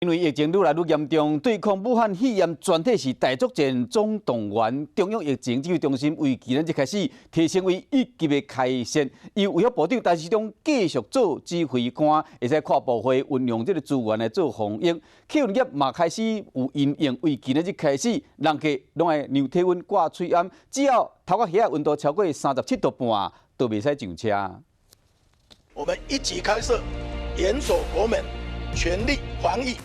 因為疫情愈來愈嚴重，對抗武漢肺炎全體是大作戰總動員。中央疫情指揮中心為今仔日開始提升為一級的開設，由衛福部長陳時中繼續做指揮官，會使跨部會運用這个資源來做防疫。客運業嘛開始有因應，為今仔日開始，人客攏愛量體溫、掛喙罨，只要頭殼遐溫度超過37度半，就袂使上車。我們一級開設，嚴守國門，全力防疫。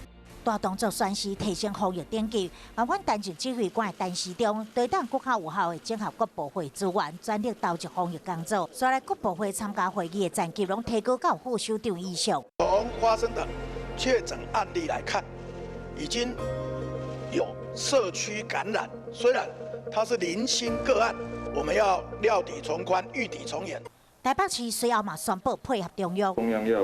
大動作宣示提升防疫等級，共款擔任指揮官的陳時中，對等閣較有效的整合各部會資源，全力投入防疫工作。所來各部會參加會議的層級攏提高到副首長以上。從發生的確診案例來看，已經有社區感染，雖然它是零星個案，我們要料敵從寬，預敵從嚴。台北市隨後嘛宣布配合中央，中央要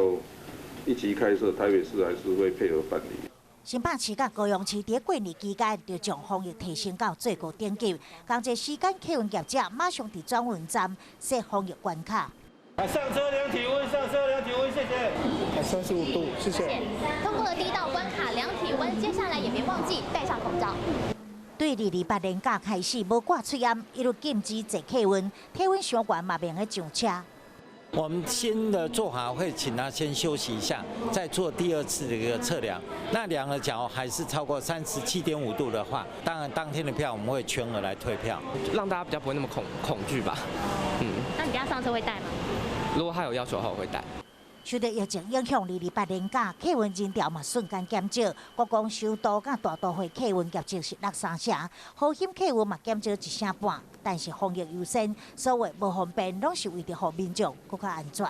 一級開設，台北市還是會配合辦理。新北市佮高雄市佇過年期間就將防疫提升到最高等級，仝一時間客運業者馬上佇轉運站設防疫關卡。上車量體溫，上車量體溫，謝謝。35度，謝謝。通過了第一道關卡量體溫，接下來也別忘記戴上口罩。對228連假開始，無掛喙罨，一律禁止坐客運，體溫傷懸嘛免得上車。我們新的做法會請他先休息一下，再做第二次的一個測量。那量了假如還是超過37.5度的話，當然當天的票我們會全額來退票，讓大家比較不會那麼恐懼吧。嗯。那你等下上車會戴嗎？如果他有要求的話，我會戴。受到疫情影響，二二八連假客運人潮嘛瞬間減少，國光首都佮大都會客運業績是落三成，和欣客運嘛減少一成半。但是防疫優先，所有無方便攏是為著予民眾閣較安全。